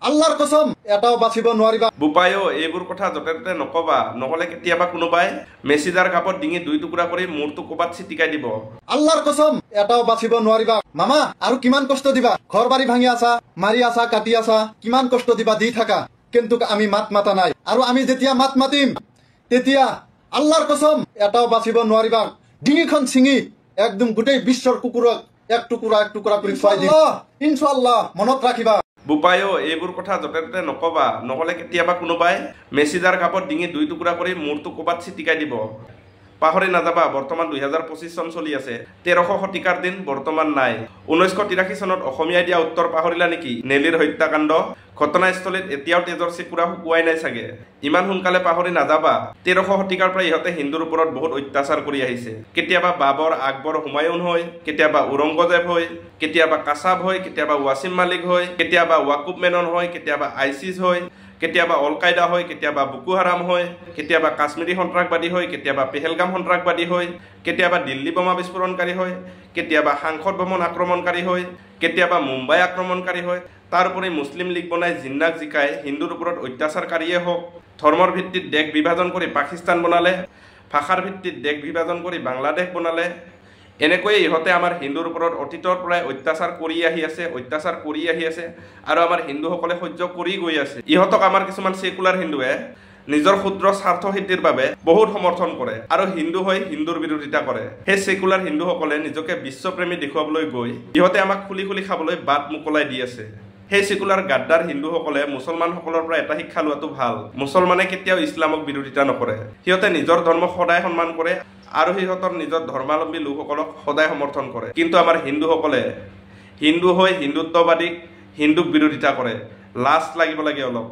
আল্লাহৰ কচম, এটাও বাচিব নোৱাৰিবা। বোপায়ো, এইবোৰ কথা য'তে ত'তে নকবা, নহ'লে কেতিয়াবা কোনোবাই মেচিদাৰ ঘাপত ডিঙি দুই টুকুৰা কৰি মূৰটো ক'ৰবাত ছিটিকাই দিব। আল্লাহৰ কচম, এটাও বাচিব নোৱাৰিবা। মামা, আৰু কিমান কষ্ট দিবা? ঘৰ বাৰী ভাঙি আছা, মাৰি আছা, কাটি আছা, কিমান কষ্ট দিবা দি থাকা। কিন্তু আমি মাত মাতা নাই, আৰু আমি যেতিয়া মাত মাতিম তেতিয়া আল্লাহৰ কচম এটাও বাচিব নোৱাৰিবা। ডিঙিখন ছিঙি একদম গোটেই বিশ্বৰ কুকুৰক এক টুকুৰা এক টুকুৰা কৰি খুৱাই দিম ইনশাআল্লাহ, মনত ৰাখিবা। বোপায়ো, এইবোৰ কথা য'তে ত'তে নকবা, নহ'লে কেতিয়াবা কোনোবাই মেচিদাৰ ঘাপত ডিঙি দুই টুকুৰা কৰি মূৰটো ক'ৰবাত ছিটিকাই দিব। পাহৰি নাযাবা, বৰ্তমান 2025 চন চলি আছে, 1300 শতিকাৰ দিন বৰ্তমান নাই। 1983 চনত অসমীয়াই দিয়া উত্তৰ পাহৰিলা নেকি? নেলিৰ হত্যাকাণ্ড ঘটনাস্থলীত এতিয়াও তেজৰ চিকুৰা শুকুৱাই নাই চাগে, ইমান সোনকালে পাহৰি নাযাবা। 1300 শতিকাৰ পৰা ইহঁতে হিন্দুৰ ওপৰত বহুত অত্যাচাৰ কৰি আহিছে। কেতিয়াবা বাবৰ, আকবৰ, হুমায়ুন হৈ, কেতিয়াবা ঔৰংগজেব হৈ, কেতিয়াবা কাছাব হৈ, কেতিয়াবা ৱাছিম মালিক হৈ, কেতিয়াবা ৱাকুব মেনন হৈ, কেতিয়াবা আইচিছ হৈ, কেতিয়াবা অল কায়দা হৈ, কেতিয়াবা বুকু হাৰাম হৈ, কেতিয়াবা কাশ্মীৰী সন্ত্ৰাসবাদী হৈ, কেতিয়াবা পেহেলগাম সন্ত্ৰাসবাদী হৈ, কেতিয়াবা দিল্লী বোমা বিস্ফোৰণকাৰী হৈ, কেতিয়াবা সাংসদ ভৱন আক্ৰমণকাৰী হৈ, কেতিয়াবা মুম্বাই আক্ৰমণকাৰী হৈ, তাৰোপৰি মুছলিম লীগ বনাই জিন্নাক জিকাই হিন্দুৰ ওপৰত অত্যাচাৰকাৰীয়ে হওক, ধৰ্মৰ ভিত্তিত দেশ বিভাজন কৰি পাকিস্তান বনালে, ভাষাৰ ভিত্তিত দেশ বিভাজন কৰি বাংলাদেশ বনালে। এনেকৈয়ে ইহঁতে আমাৰ হিন্দুৰ ওপৰত অতীতৰ পৰাই অত্যাচাৰ কৰি আহি আছে, অত্যাচাৰ কৰি আহি আছে, আৰু আমাৰ হিন্দুসকলে সহ্য কৰি গৈ আছে। ইহঁতক আমাৰ কিছুমান ছেকুলাৰ হিন্দুৱে নিজৰ ক্ষুদ্ৰ স্বাৰ্থ সিদ্ধিৰ বাবে বহুত সমৰ্থন কৰে আৰু হিন্দু হৈ হিন্দুৰ বিৰোধিতা কৰে। সেই ছেকুলাৰ হিন্দুসকলে নিজকে বিশ্বপ্ৰেমী দেখুৱাবলৈ গৈ ইহঁতে আমাক খুলি খুলি খাবলৈ বাট মোকলাই দি আছে। সেই ছেকুলাৰ গাদ্দাৰ হিন্দুসকলে মুছলমানসকলৰ পৰা এটা শিক্ষা লোৱাটো ভাল। মুছলমানে কেতিয়াও ইছলামক বিৰোধিতা নকৰে, সিহঁতে নিজৰ ধৰ্মক সদায় সন্মান কৰে আৰু সিহঁতৰ নিজৰ ধৰ্মাৱলম্বী লোকসকলক সদায় সমৰ্থন কৰে। কিন্তু আমাৰ হিন্দুসকলে হিন্দু হৈ হিন্দুত্ববাদীক, হিন্দুক বিৰোধিতা কৰে। লাজ লাগিব লাগে অলপ।